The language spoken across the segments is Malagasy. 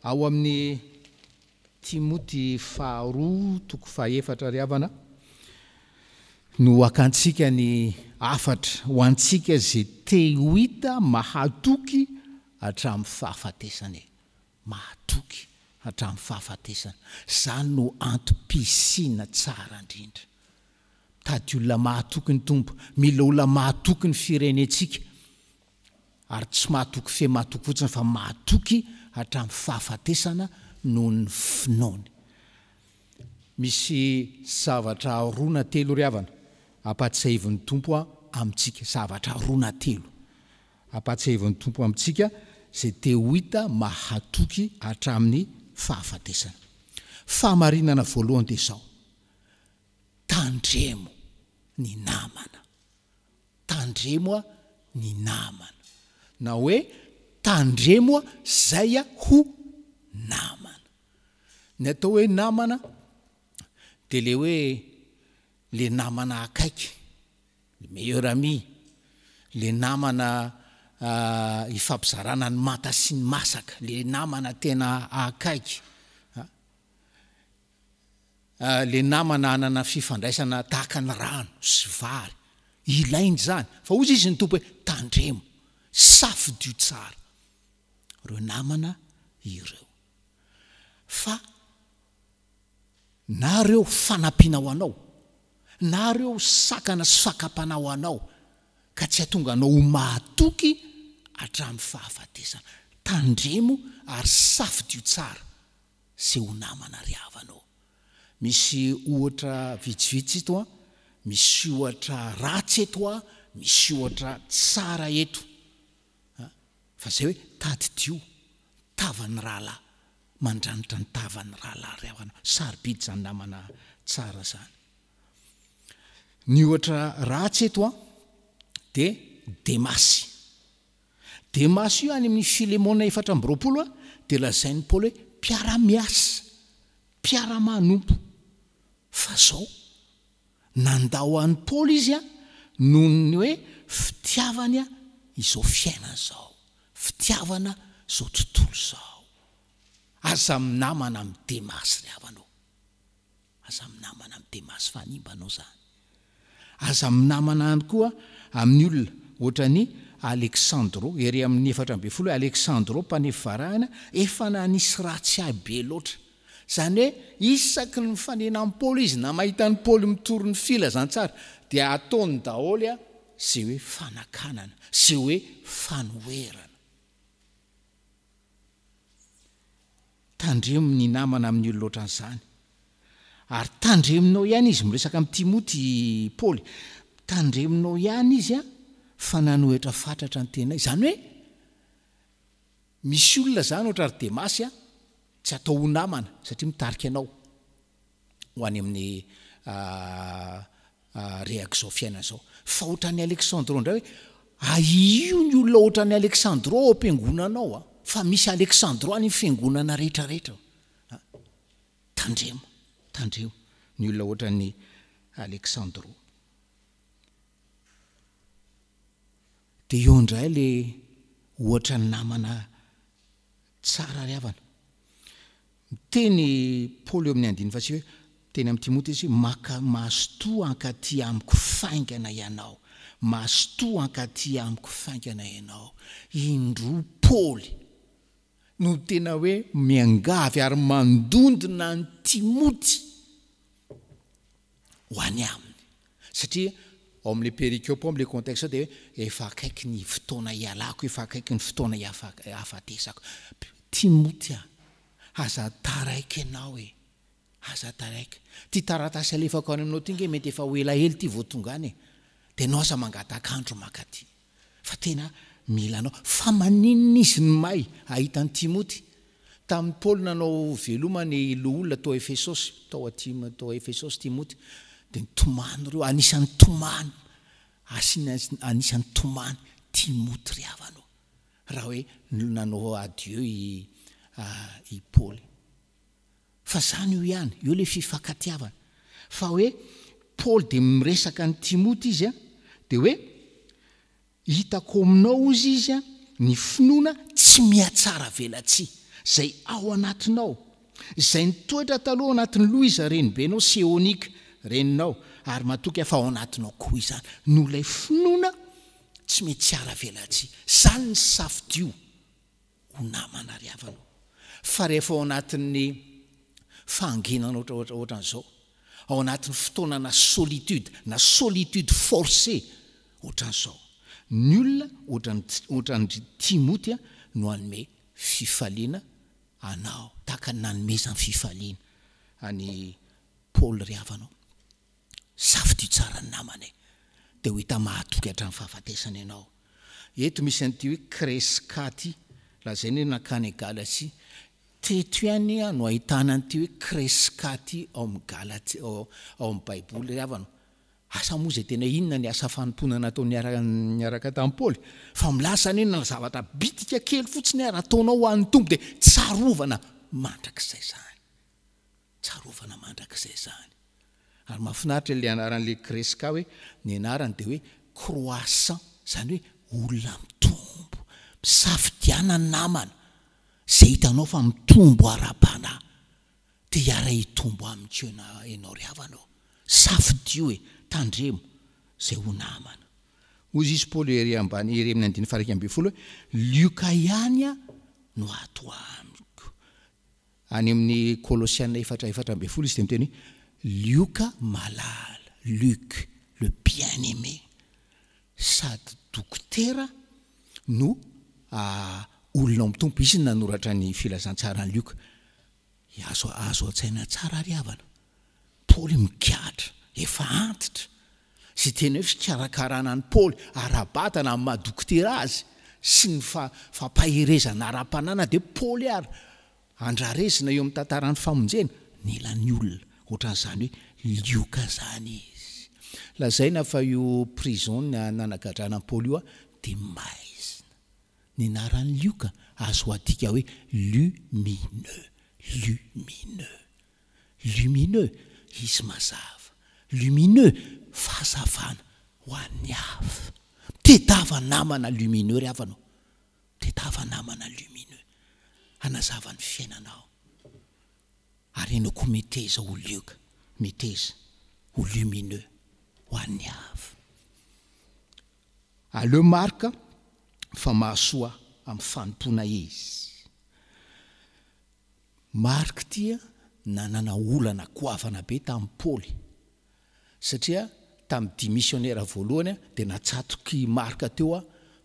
Ao amin'ny Timoty faharoa toko fahefatra ry havana no hakantsika ny hafatra ho antsika izay te ho hita mahatoky hatramin'ny fahafatesana e. Mahatoky hatramin'ny fahafatesana. Izany no antom-pisiana tsara indrindra. Mitady olona mahatoky ny Tompo. Mila olona mahatoky ny firenentsika. Ary tsy mahatoky fe mahatoky fotsiny fa mahatoky hatramin'ny fahafatesana noho ny finoany. Misy zavatra roa na telo ry havana ampatsiahivin'ny Tompo amintsika, zavatra roa na telo ampatsiahivin'ny Tompo amintsika izay te ho hita mahatoky hatramin'ny fahafatesana. Fahamarinana voalohany dia izao, tandremo ny namana. Tandremo a ny namana. Na hoe tandremo a zay a ho namana. Ny atao hoe namana de le hoe le namana akaiky, le meilleur ami, le namana ifampizarana ny manta sy ny masaka, le namana tena akaiky. Le namana hanana fifandraisana tahaka ny rano sy vary. Ilaina izany. Fa hozy izy ny Tompo hoe, tandremo, safidio tsara ireo namana ireo. Fa na ireo fanampiana ho anao, na ireo sakana sy fakam-panahy ho anao, ka tsy hahatonga anao ho mahatoky hatramin'ny fahafatesana. Tandremo ary safidio tsara sy ho namana ry havana ô. Misy ohatra vitsivitsy eto an, misy ohatra ratsy eto an, misy ohatra tsara eto an. Fa izay hoe tadidio ny tavan'ny rahalahy, mandranitra ny tavan'ny rahalahy ry havana, sarobidy izany namana tsara izany. Ny ohatra ratsy eto an, dia Demasy. Demasy io any amin'ny Filemona 24 dia lazain'i Paoly hoe mpiara-miasa, mpiara-manompo. Fa zao, nandao an'i Paoly izy noho ny hoe fitiavany izao fiainana izao, fitiavana izao tontolo izao. Aza minamana amin'i Demasy ry havana ô. Aza minamana amin'i Demasy fa hanimba anao izany. Aza minamana ihany koa amin'ny olona ohatran'i Aleksandro, ery amin'ny 14 hoe Aleksandro mpanefy varahina, efa nanisy ratsy ahy be loatra. Izany hoe isaky ny mifanena amin'i Paoly izy na mahita an'i Paoly mitory ny filazantsara dia ataony daholo izay hoe fanakanana, izay hoe fanoherana. Tandremo ny namana amin'ny olona ohatran'izany. Ary tandremonao ihany izy, miresaka amin'i Timoty i Paoly, tandremonao ihany izy an, fa nanohitra fatratra ny tenay. Izany hoe, misy olona izany ohatra ry Demasy an, tsy atao ho namana satria mitarika anao ho any amin'ny rehaka izao fiainana izao. Fa ohatran'i Alexandro indray hoe, ahio ny olona ohatran'i Alexandro ao am-piangonana ao an, fa misy Alexandro any amin'ny fiangonana rehetra rehetra an. Tandremo, tandremo ny olona ohatran'i Alexandro. Dia eo indray le ohatra ny namana tsara ry havana. Miteny Paoly eo amin'ny andininy fahasivy hoe, miteny amin'i Timoty izy hoe, Maka mazotoa hankaty amiko faingana ianao. Mazotoa hankaty amiko faingana ianao. Indroa Paoly no tena hoe miangavy ary mandondona an'i Timoty. ho any aminy. Satria ao amin'ilay perikopa ao amin'ilay contexte ao dia hoe efa akaiky ny fotoana hialako, efa akaiky ny fotoana hahafatesako. Timoty a, aza taraiky ianao e, aza taraiky. Ity taratasy alefako any aminao ity nge mety efa ho elaela ity vao tonga any e. Dia ianao aza mangatak'andro mankaty. Fa tena mila anao. Fa maninona izy no may hahita an'i Timoty? Tamin'i Paoly nanao veloma ny loholona tao Efesosy, tao atsimo tao Efesosy Timoty, dia nitomany ireo, anisan'ny nitomany, asiana anisan'ny nitomany Timoty ry havana ô, raha hoe nanao adieu i i Paoly. Fa zany io ihany, eo le fifankatiavana. Fa hoe Paoly dia miresaka an'i Timoty izy an, dia hoe hitako ao aminao hozy izy an, ny finoana tsy mihatsara velatsihy. Izay ao anatinao, izay nitoetra taloha ao anatin'i Loisa renibenao sy Eonika reninao, ary matoky aho fa ao anatinao koa izany, noho ilay finoana tsy mety tsy ara-velatsihy. Izany ny safidio ho namana ry havana ô. Fa rehefa ao anatin'ny fahanginana ohatra ohatran'izao, ao anatin'ny fotoana na solitude, na solitude forcée ohatran'izao, ny olona ohatran'i ohatran-dry Timoty no hanome fifaliana anao, tahaka ny nanomezany fifaliana an'i Paoly ry havana ô. Safidio tsara ny namana e! Dia ho hita mahatoky hatramin'ny fahafatesana ianao. Eto misy an'ity hoe Kreska ity, lazaina hoe nankany Galatia. Teto ihany no ahitana an'ity hoe Kreska ity ao amin'ny Galatia, ao amin'ny Baiboly ry havana. Asa moa izay tena inona ny asa fanompoana nataony niaraka tamin'i Paoly, fa milaza izany hoe na zavatra bitika kely fotsiny ary ataonao ho an'ny Tompo dia tsarovana mandrakizay izany. Tsarovana mandrakizay izany. Ary mahafinaritra ilay anaran'ilay Kreska hoe ny anarany dia hoe croissant, izany hoe olona mitombo. Misafidiana namana izay hitanao fa mitombo ara-panahy dia hiara-hitombo aminy koa ianao ry havana ô. Safidio e, tandremo izay ho namana. Hoy izy Paoly ery ambany ery amin'ny andininy faha 11 hoe Lioka ihany no ato amiko. Any amin'ny Kolosiana efatra 14 izy dia miteny hoe Lioka malala, Luc, le bien-aimé, sady dokotera no olona ao amin'ny Tompo. Izy no nanoratra ny filazantsaran'i Lioka. Azo azo an-tsaina tsara ry havana. Paoly migadra, efa antitra. Izay tena hoe fikarakarana an'i Paoly ara-batana amin'ny maha dokotera azy sy ny fampaherezana ara-panahy na dia Paoly ary andrarezina eo amin'ny tantaran'ny famonjena, nila ny olona ohatran'izany hoe Lioka izany izy. Lazaina fa io prison nanagadrana an'i Paoly io dia maizina. Ny anaran'i Lioka azo adika hoe lumineux, lumineux. Lumineux, izy mazava. Lumineux, fahazavana ho an'ny hafa. Mitedava namana lumineux ry havana ô. Mitedava namana lumineux hanazava ny fiainanao. Ary ianao koa meteza ho lioka, meteza ho lumineux ho an'ny hafa. Aleo Marc fa mahasoa amin'ny fanompoana izy. Marc ity nanana olana goavana be tamin'i Paoly, satria tamin'ny dia misionera voalohany dia natsatok'i Marc teo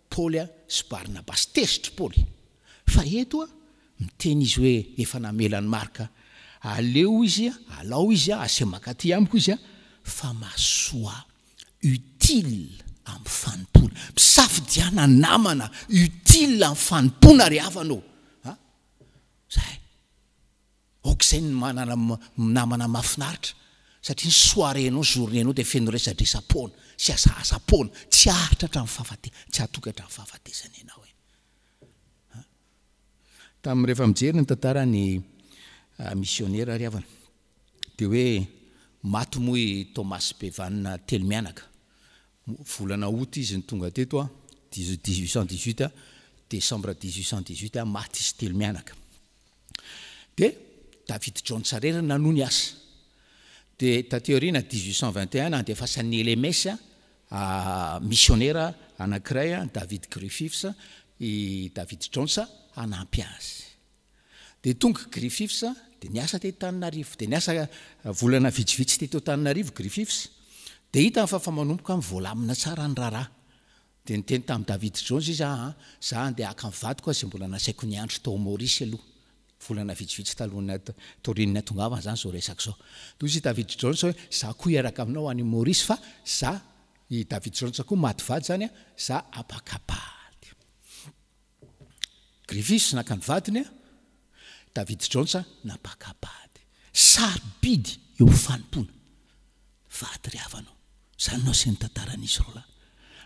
Paoly sy Barnabasy. Tezitra Paoly. Fa eto miteny izy hoe efa namela an'i Marc, aleo izy, alao izy, asio mankaty amiko izy fa mahasoa utile amin'ny fanompoana. Misafidiana namana utile amin'ny fanompoana ry havana ô! Zay. Aoka izay ny manana namana mahafinaritra satria ny soirée-nao, journée-nao dia feno resadresa-poana sy asahasa-poana, tsy haharitra hatramin'ny fahafate, tsy hahatoky hatramin'ny fahafatesana ianao e. Ha? Tamin'ny rehefa mijery ny tantaran'ny misionera ry havana dia hoe maty moa i Thomas Bevan telo mianaka. Volana août izy no tonga teto a, 1818 a, décembre 1818 a, maty izy telo mianaka. Dia David Jones irery no nanohy ny asa. Dia taty aoriana 1821 nandefasan'ny LMS a, misionera anankiray a, David Griffiths, i David Jones hanampy azy. Dia tonga Griffiths dia niasa teto Antananarivo. Dia niasa volana vitsivitsy teto Antananarivo Griffiths. Dia hitany fa efa manomboka mivoalamina tsara ny raharaha. Dia niteny tamin'i David Jones izy, Aa, za handeha haka ny vadiko aho izay mbola nasaiko niandry tao Maurice aloha. Volana vitsivitsy talohan'ny taorian'ny nahatongavany izany izao resaka izao. Dia hoy i David Jones hoe, Za koa hiaraka aminao any Maurice fa za, i David Jones koa maty vady izany an, za hampaka-bady. Griffiths naka ny vadiny, David Jones nampaka-bady. Sarobidy eo amin'ny fanompoana. Vady ry havana ô. Izany no asian'ny tantaran'izy roalahy.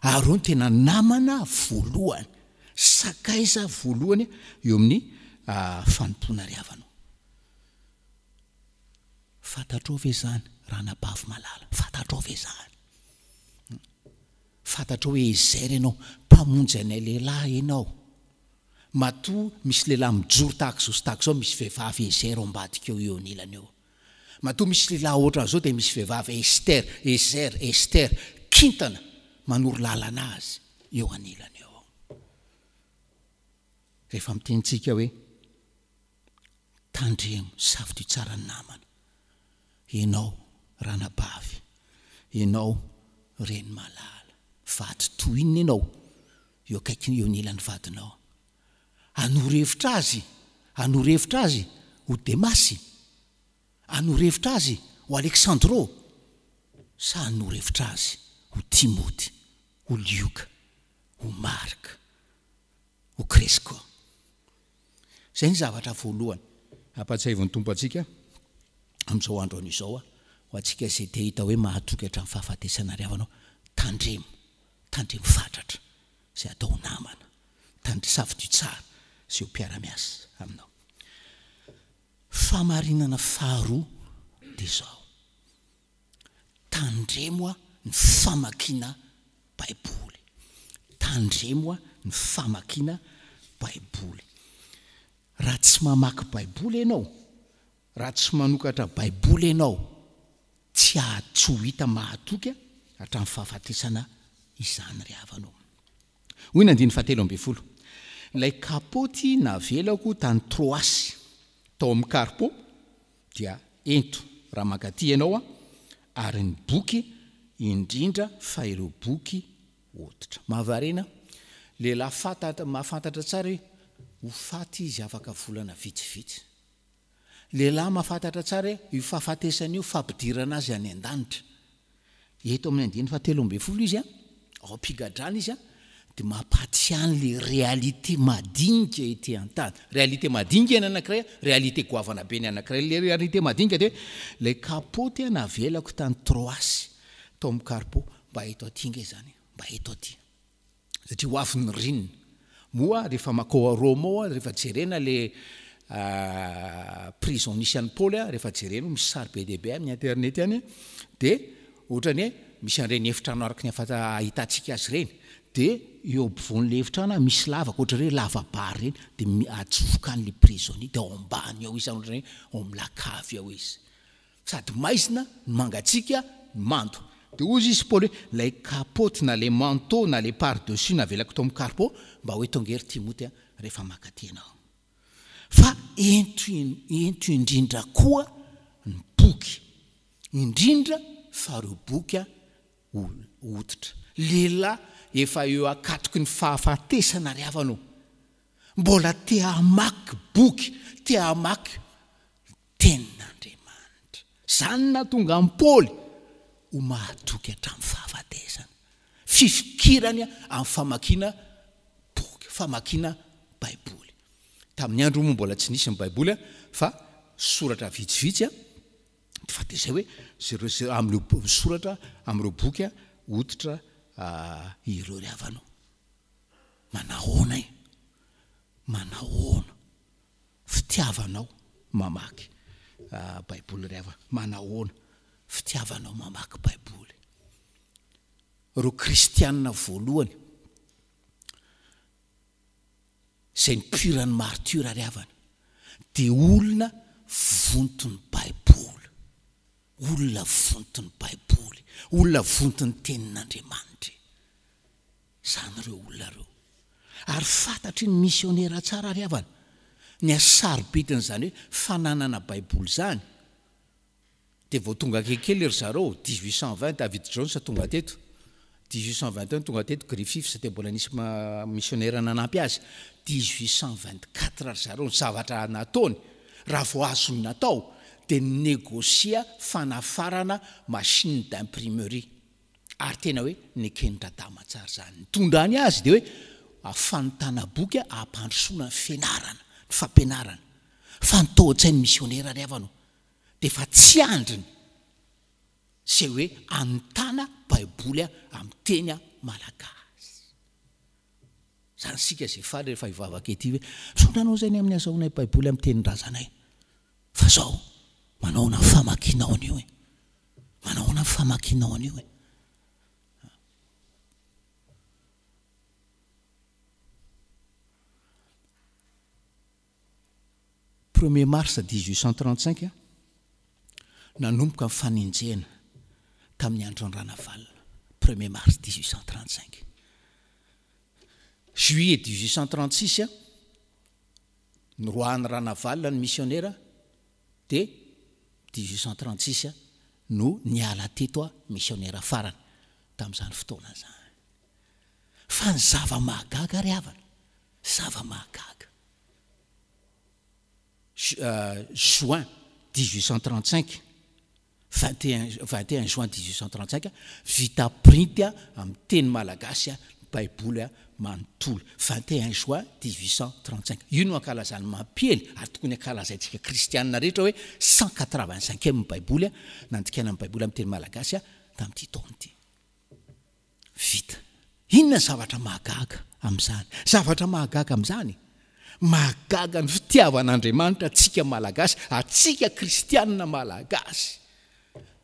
Ary ireo no tena namana voalohany, sakaiza voalohany eo amin'ny fanompoana ry havana ô. Fantatrao ve izany ranabavy malala? Fantatrao ve izany? Fantatrao hoe Ezer ianao, mpamonjy anay lehilahy ianao. Matoa misy lehilahy mijoro tahaka izao sy tahaka izao, misy vehivavy Ezer ao ambadika eo, eo anilany eo. Matoa misy lehilahy ohatran'izao dia misy vehivavy Esther, Ezer, Esther, kintana manoro lalana azy eo anilany eo. Rehefa miteny tsika hoe tandremo, safidio tsara ny namana. Ianao ranabavy, ianao reny malala, vady toy inona ianao eo akaiky eo anilan'ny vadinao. Hanoro hevitra azy, hanoro hevitra azy ho Demasy? Hanoro hevitra azy ho Aleksandro? Sa hanoro hevitra azy ho Timoty, ho Lioka, ho Marka, ho Kresko? Izay ny zavatra voalohany ampahatsiahivin'ny Tompo antsika amin'izao andro anio izao, ho antsika izay te hahita hoe mahatoky hatramin'ny fahafatesana ry havana, tandremo, tandremo fatratra izay atao ho namana, tandremo, safidio tsara izay ho mpiara-miasa aminao. Fahamarinana faharoa dia izao, Tandremo ny famakiana Baiboly. Tandremo ny famakiana Baiboly. Raha tsy mamaky Baiboly ianao, raha tsy manokatra Baiboly ianao, tsy tsy ho hita mahatoky hatramin'ny fahafatesana izany ry havana ô. Hoy ny andininy fahatelo ambin'ny folo, Ilay kapaoty navelako tany Troasy, tao amin'i Karpo, dia ento raha mankaty ianao an, ary ny boky, indrindra fa ireo boky hoditra. Mahavariana, lehilahy fantatra, mahafantatra tsara hoe ho faty izy afaka volana vitsivitsy. Lehilahy mahafantatra tsara hoe io fahafatesana io fampidirana azy any an-danitra. Eto amin'ny andininy fahatelo ambin'ny folo izy, ao am-pigadrana izy, dia mampahatsiahy an'ilay réalité madinika ety an-tany. Réalité madinika ny anankiray, réalité goavana be ny anankiray. Ilay réalité madinika dia hoe ilay kapoty navelako tany Troasy, tao amin'ny Carpo, mba eto aty ange izany e, mba eto aty. Satria ho avy ny ririnina. Moa rehefa makao a Roma ao, rehefa jerena le prison nisy an'i Paoly, rehefa jerena misy sary be dia be amin'ny internet any, dia ohatrany hoe misy an'ireny efitrano araka ny ahitantsika azy ireny, dia eo ampovoan'ilay efitrano misy lavaka ohatran'ny hoe lava-bary ireny, dia atsofoka any le prisonnier, dia ao ambany ao izy, ohatran'ny hoe ao amin'ny lakavy ao izy. Sady maizina no mangatsiaka no mando. Dia hozy izy Paoly hoe, ilay kapaoty na ilay manteau na ilay par dessus navelako tao amin'ny Carpo, mba ho eto ange ry Timoty a, rehefa maka aty ianao. Fa ento ento indrindra koa ny boky, indrindra fa ireo boky hoditra. Lehilahy efa eo akatoky ny fahafatesana ry havana o! Mbola te hamaky boky, te hamaky Tenin'Andriamanitra. Izany no nahatonga an'i Paoly ho mahatoky hatramin'ny fahafatesana. Fifikirany amin'ny famakiana boky, famakiana Baiboly. Tamin'ny androny moa mbola tsy nisy ny Baiboly fa soratra vitsivitsy, fa dia izay hoe ireo amin'ireo soratra amin'ireo boky hoditra ireo ry havana o. Manahoana e? Manahoana? Fitiavanao mamaky baiboly ry havana, manahoana fitiavanao mamaky baiboly? Ireo kristianina voalohany izay nipoiran'ny martiora ry havana dia olona vonton'ny baiboly, olona vonton'ny baiboly, olona vonton'ny tenin'Andriamanitra e. Izany ireo olona ireo. Ary fantatry ny misionera tsara ry havana, ny hasarobidin'izany hoe fananana Baiboly izany. Dia vao tonga kelikely ry zareo, 1820 David Jones tonga teto, 1821 tonga teto Griffiths, dia mbola nisy misionera nanampy azy. 1824 ry zareo, ny zavatra nataony, raha vao azony natao, dia ni-negocier fanafarana machine d'imprimerie. Ary tena hoe neken-dRadama tsara izany. Nitondrany azy dia hoe fanontana boky hampandrosoana ny fianarana, ny fampianarana. Fa ny tao an-tsain'ny misionera ry havana o, dia efa tsy andriny izay hoe hanontana Baiboly amin'ny teny malagasy. Izany isika izay faly rehefa hivavaka ety hoe, misaotra anao izay ny amin'ny azahoanay Baiboly amin'ny tenin-drazanay. Fa izao, manahoana ny famakianao an'io e? Manahoana ny famakianao an'io e? Premier mars 1835, nanomboka ny fanenjehana tamin'ny andron'i Ranavalona, premier mars 1835. Juillet 1836, noroahan'i Ranavalona ny misionera dia 1836 no niala teto misionera farany tamin'izany fotoana izany. Fa ny zava-mahagaga ry havana, zava-mahagaga. Juin 1835, 21 juin 1835, vita printy amin'ny teny malagasy ny Baiboly manontolo. 21 juin 1835. Io no ankalazan'ny mampiely ary tokony ankalazaintsika kristianina rehetra hoe 185e Baiboly nandikana ny Baiboly amin'ny teny malagasy tamin'ity taona ity. Vita. Inona ny zavatra mahagaga amin'izany? Zavatra mahagaga amin'izany? Mahagaga ny fitiavan'Andriamanitra antsika Malagasy, antsika Kristianina Malagasy.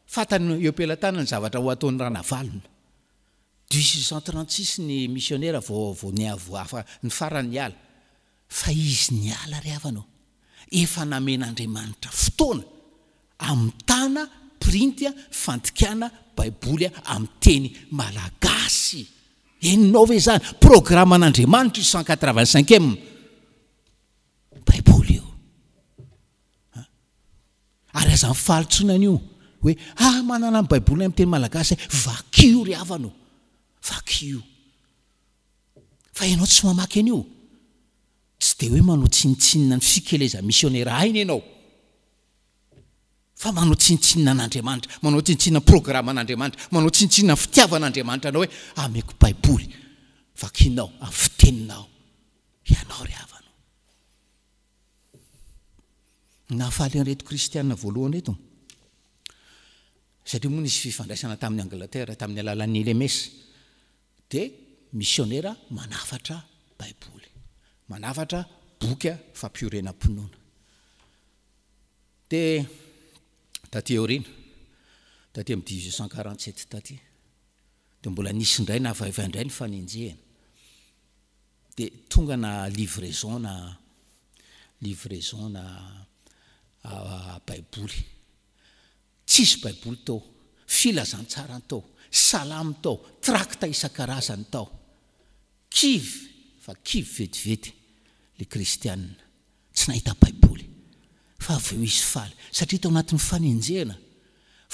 Fantany eo am-pelatanany ny zavatra ho ataon'i Ranavalona. 1836 ny misionera vao vao niavoafa ny farany niala. Fa izy niala ry havana ô, efa namen'Andriamanitra fotoana hamitana printy fandikana baiboly amin'ny teny malagasy. Henonao ve izany? Programan'Andriamanitra io 185 baiboly io. Ary aza mifaly intsony an'io hoe ah manana ny baibolinay amin'ny teny malagasy aho. Vakio ry havana ô, vakio. Fa ianao tsy mamaky an'io. Tsy dia hoe manao tsinontsinona ny fikelezan'ny misionera aina ianao, fa manao tsinontsinona an'Andriamanitra, manao tsinontsinona ny programan'Andriamanitra, manao tsinontsinona ny fitiavan'Andriamanitra anao hoe ameko Baiboly, vakinao amin'ny fiteninao ianao ry havana. Nahafaly an'ireto kristiana voalohany ireto, satria moa nisy fifandraisana tamin'i Angleterre tamin'ny alalan'ny LMS. Dia misionera manafatra Baiboly, manafatra boky fampiorenam-pinoana. Dia taty aoriana, taty amin'ny 1847 taty, dia mbola nisy indray navaivay indray ny fanenjehana. Dia tonga na livraison na livraison na Baiboly. Tsisy baiboly tao, filazantsara tao, salamo tao, trakta isan-karazany tao. Kivy fa kivy vetivety le kristianina, tsy nahita baiboly. Fa avy eo izy faly, satria tao anatin'ny fanenjehana,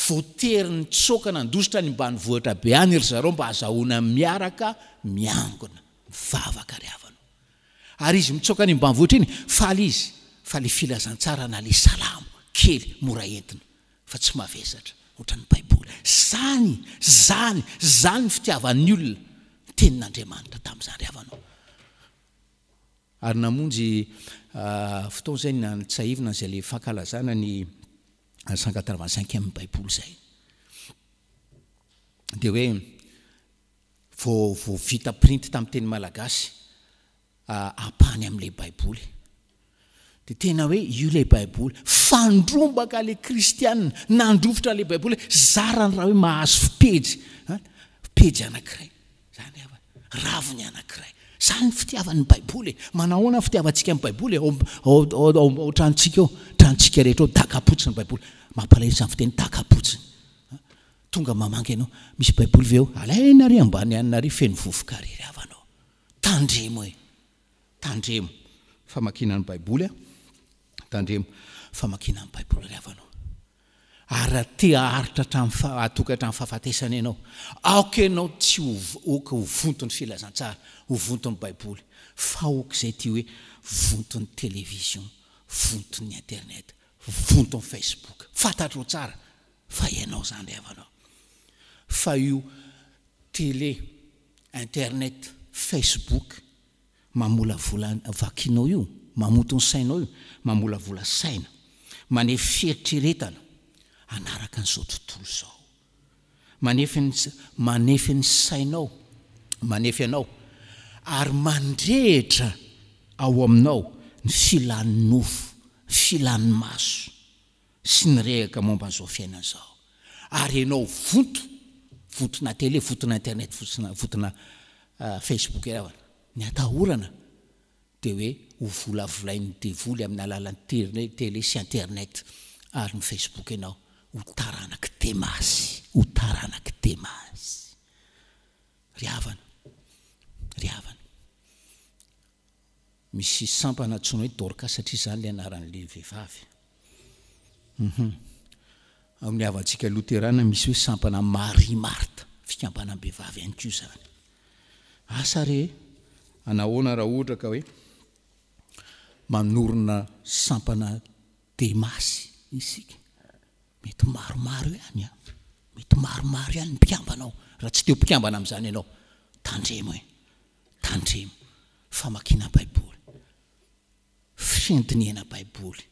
voatery nitsoaka nandositra any ambanivohitra be any ry zareo mba hazahoana miaraka miangona, mivavaka ry havana o. Ary izy mitsoaka any ambanivohitra iny, faly izy fa le filazantsara na le salamo kely mora entina fa tsy mavesatra ohatran'ny baiboly. Zany, zany, zany ny fitiavan'ny olona ny tenin'Andriamanitra tamin'izany ry havana o. Ary namonjy fotoana izay nantsahivina an'izay le fankalazana ny 185 ème baiboly izay. Dia hoe Vao vao vita printy tamin'ny teny malagasy ampahany amin'ilay baiboly. Dia tena hoe io ilay baiboly. Fandrombaka ilay kristiana, nandrovitra ilay baiboly, zarany raha hoe mahazo pejy, pejy anankiray. Izany havana, raviny anankiray. Izany ny fitiavany ny baiboly e. Manahoana ny fitiavantsika ny baiboly e? Ao ao ao ao tranontsika ao, tranontsika rehetra ao, daka-potsiny ny baiboly. Mampalahelo izany fiteny daka-potsiny. Tonga mamangy anao. Misy baiboly ve ao? Alaina ary ambany any ary feno vovoka ary ry havana ô. Tandremo e! Tandremo famakiana ny baiboly a! Tandremo famakiana ny baiboly ry havana ô. Ary raha te haharitra hatramin'ny fa hatoky hatramin'ny fahafatesana ianao, aoka ianao tsy ho aoka ho vonton'ny filazantsara, ho vonton'ny baiboly, fa aoka izay ity hoe vonton'ny télévision, vonton'ny internet, vonton'ny facebook. Fantatrao tsara Fa ianao zany ry havana fa io tele, internet, facebook mamolavola vakinao io, mamoto ny sainao io, mamolavola saina, manefy fieritreretana hanaraka an'izao tontolo izao. Manefy ny manefy ny sainao, manefy anao ary mandrehitra ao aminao ny filan'ny nofo, filan'ny maso. sy nirehaka momba an'izao fiainana izao ary ianao vonto, vontona tele, vontona internet, vontona facebook eravana. Ny atahorana dia hoe ho volavolain'ny devoly amin'ny alalan'ny tele sy internet ary ny facebook ianao ho taranak'i Demasy, ho taranak'i Demasy. Ry havana, ry havana, misy sampana antsoina hoe Dorcas satria izany ilay anaran'ilay vehivavy. Hum. Amin'ny havantsika loterana misy hoe sampana Marie Marthe, fikambanam-behivavy ihany koa izany. Asa re, anahoana raha ohatra ka hoe manorina sampana Demasy isika? Mety maromaro ihany an! Mety maromaro ihany ny mpikambana ao. Raha tsy te ho mpikambana amin'izany ianao, tandremo e! Tandremo. Famakiana Baiboly, findinihana Baiboly,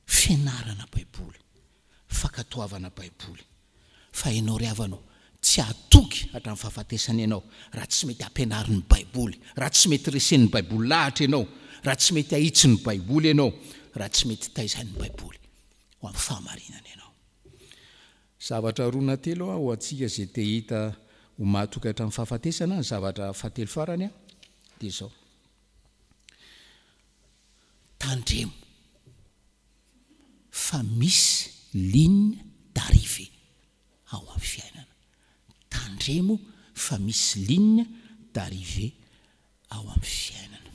fianarana Baiboly, fankatoavana Baiboly. Fa ianao ry havana ô, tsy hatoky hatramin'ny fahafatesana ianao raha tsy mety ampianarin'ny Baiboly, raha tsy mety resen'ny Baiboly lahatra ianao, raha tsy mety ahitsin'ny Baiboly ianao, raha tsy mety taizain'ny Baiboly ho amin'ny fahamarinana ianao. Zavatra roa na telo ho antsika izay te hita ho mahatoky hatramin'ny fahafatesana, ny zavatra fahatelo farany dia izao, tandremo fa misy ligne d'arrivée ao amin'ny fiainana. Tandremo fa misy ligne d'arrivée ao amin'ny fiainana.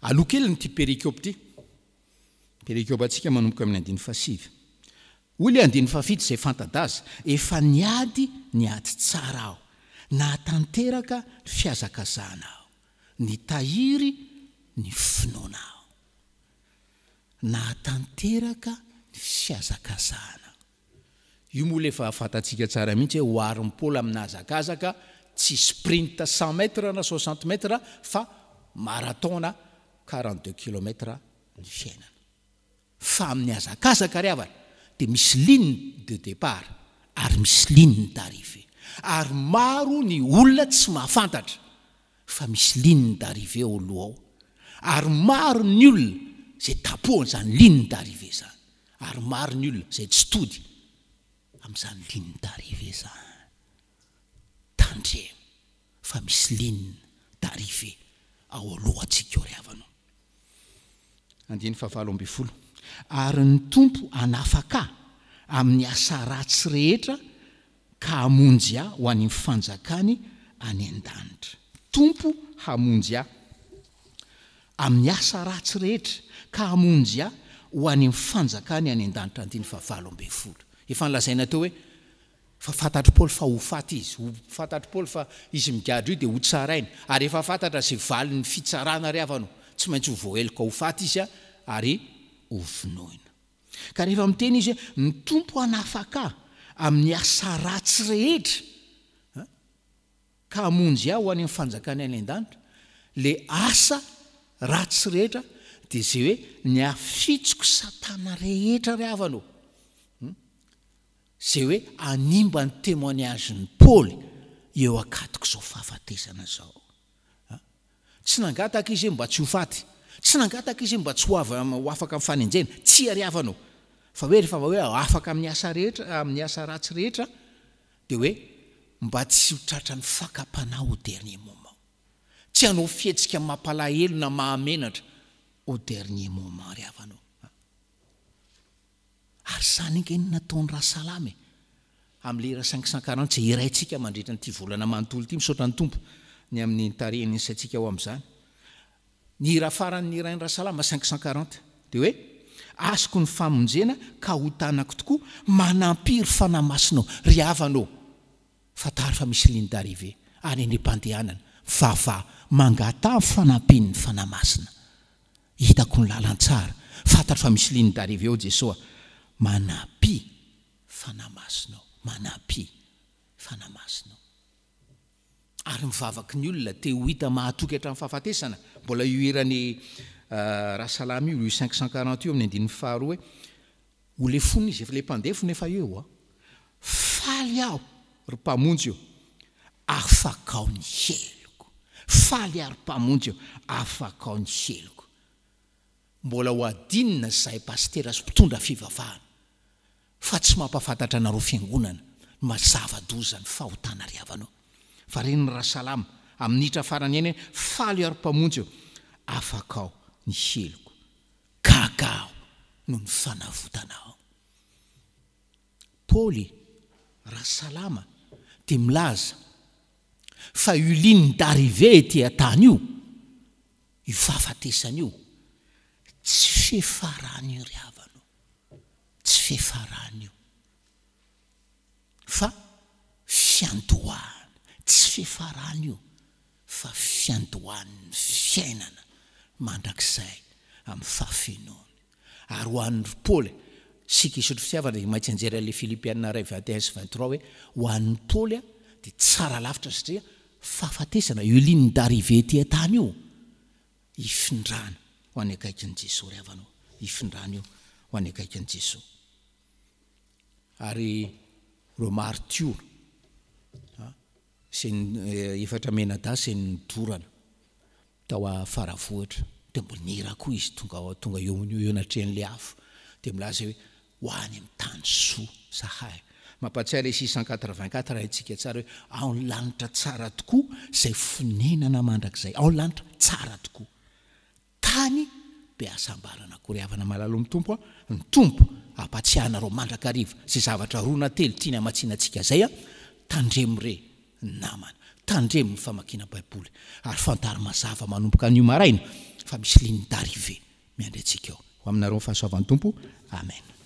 Aloha kelin'ity perikope ity, perikopantsika manomboka amin'ny andininy fahasivy. Hoy ilay andininy fahafito izay fanta-daza, Efa niady ny ady tsara aho, nahatanteraka ny fihazakazahana aho, nitahiry ny finoana aho. Nahatanteraka ny fihazakazahana. Io moa ilay efa fantatsika tsara mihitsy hoe oharin'i Paoly amina hazakazaka, tsy sprint cent mètres na soixante mètres fa marathon na 42 kilomètres ny fiainana. Fa amin'ny hazakazaka ry havana dia misy ligne de départ ary misy ligne d'arrivée. Ary maro ny olona tsy mahafantatra fa misy ligne d'arrivée ao aloha ao. Ary maro ny olona izay tapohan'izany ligne d'arrivée izany. Ary maro ny olona izay tsy tody amin'izany ligne d'arrivée izany. Tandremo fa misy ligne d'arrivée ao alohantsika eo ry havana o. Andininy fahavalo ambinifolo. Ary ny Tompo hanafaka ahy amin'ny asa ratsy rehetra ka hamonjy ahy ho any amin'ny fanjakany any an-danitra. Tompo hamonjy ahy amin'ny asa ratsy rehetra ka hamonjy ahy ho any amin'ny fanjakany any an-danitra. Andininy fahavalo ambinifolo. Efa nolazaina teo hoe Fa fantatr'i Paoly fa ho faty izy. Ho fantatr'i Paoly fa izy migadra io dia hotsaraina. Ary efa fantatra izay valin'ny fitsarana ry havana o. Tsy maintsy ho voaheloka ho faty izy ary hovonoina. Ka rehefa miteny izy hoe, ny Tompo hanafaka ahy amin'ny asa ratsy rehetra, ka hamonjy ahy ho any amin'ny fanjakany any an-danitra, le asa ratsy rehetra dia izay hoe ny afitsoko satana rehetra ry havana o. Izay hoe hanimba ny témoignage-n'i Paoly eo ankatok'izao fahafatesana izao. Tsy nangataka izy hoe mba tsy ho faty. Tsy nangataka izy hoe mba tsy ho avy ho afaka amin'ny fanenjehana. Tsia ry havana ô. Fa hoe rehefa hoe afaka amin'ny asa rehetra, amin'ny asa ratsy rehetra, dia hoe mba tsy ho tratran'ny fakam-panahy au dernier moment. Tsy hanao fihetsika mampalahelo na mahamenatra au dernier moment ry havana ô. Ary izany ange no nataon'i Rasalama e! Amin'ny lera 540 izay hiraintsika mandritra an'ity volana manontolo ity, misaotra ny Tompo ny amin'ny nitarihany ny saintsika ho amin'izany. Ny hira farany nihirain'i Rasalama, 540, dia hoe, Azoko ny famonjena ka ho tanako tokoa, manampiry Fanahy Masina ô! Ry havana ô! Fantaro fa misy ligne d'arrivée any any am-pandehanana, mivavaha, mangataha ny fanampian'ny Fanahy Masina. Hitako ny lalantsara, fantatro fa misy ligne d'arrivée ao Jesoa, manampia Fanahy Masina ao, manampia Fanahy Masina ao. Ary ny vavaky ny olona te ho hita mahatoky hatramin'ny fahafatesana, mbola io hiran'i Rasalama io, io 540 io amin'ny andininy faharoa hoe, Ho lefonina izy, efa ilay mpandefona efa eo an! Faly aho ry Mpamonjy ô, afakao ny heloko. Faly aho ry Mpamonjy ô, afakao ny heloko. Mbola ho adinina izahay pasitera sy mpitondra fivavahana fa tsy mampahafantatra anareo fiangonana ny maha zava-doza ny fahotana ry havana ô. Fa reny Rasalama, amin'ny hitra farany ihany hoe, Faly aho ry Mpamonjy ô, Afakao ny heloko. Gaga aho noho ny fanavotanao. Paoly, raha salama, dia milaza fa io ligne d'arrivée ety an-tany io, io fahafatesana io, tsy fiafarana io ry havana o, tsy fiafarana io, fa fiandohana, tsy fiafarana io fa fiandohan'ny fiainana mandrakizay amin'ny fahafenoany. Ary ho an'i ry Paoly, isika hisotro fitiavana dia maintsy anjery an'ilay Filipiana iray 21 sy 23 hoe ho an'i Paoly dia tsara lavitra satria fahafatesana, io ligne d'arrivée ety an-tany io, hifindrana ho any akaikin'i Jesoa ry havana ô, hifindrana io ho any akaikin'i Jesoa. Ary ireo martiora izay efatra mianadahy izay nodorana tao Faravohitra dia mbola nihira koa izy tonga tonga eo eo anatrehan'ilay afo dia milaza hoe ho any amin'ny tany soa zahay. Mampahatsiahy ilay 684 haintsika tsara hoe ao ny lanitra tsara tokoa izay fonenana mandrakizay, ao ny lanitra tsara tokoa. Tany be hasambarana akory havana malala ny Tompo a, ny Tompo hampatsiahy anareo mandrakariva izay zavatra roa na telo tiany hamatsiana antsika izay a, tandremo re namana, tandremo ny famakiana baiboly ary fantaro mazava manomboka anio maraina fa misy ligne d'arrivée miandry antsika ao. Ho aminareo ny fahasoavan'ny Tompo, Amen.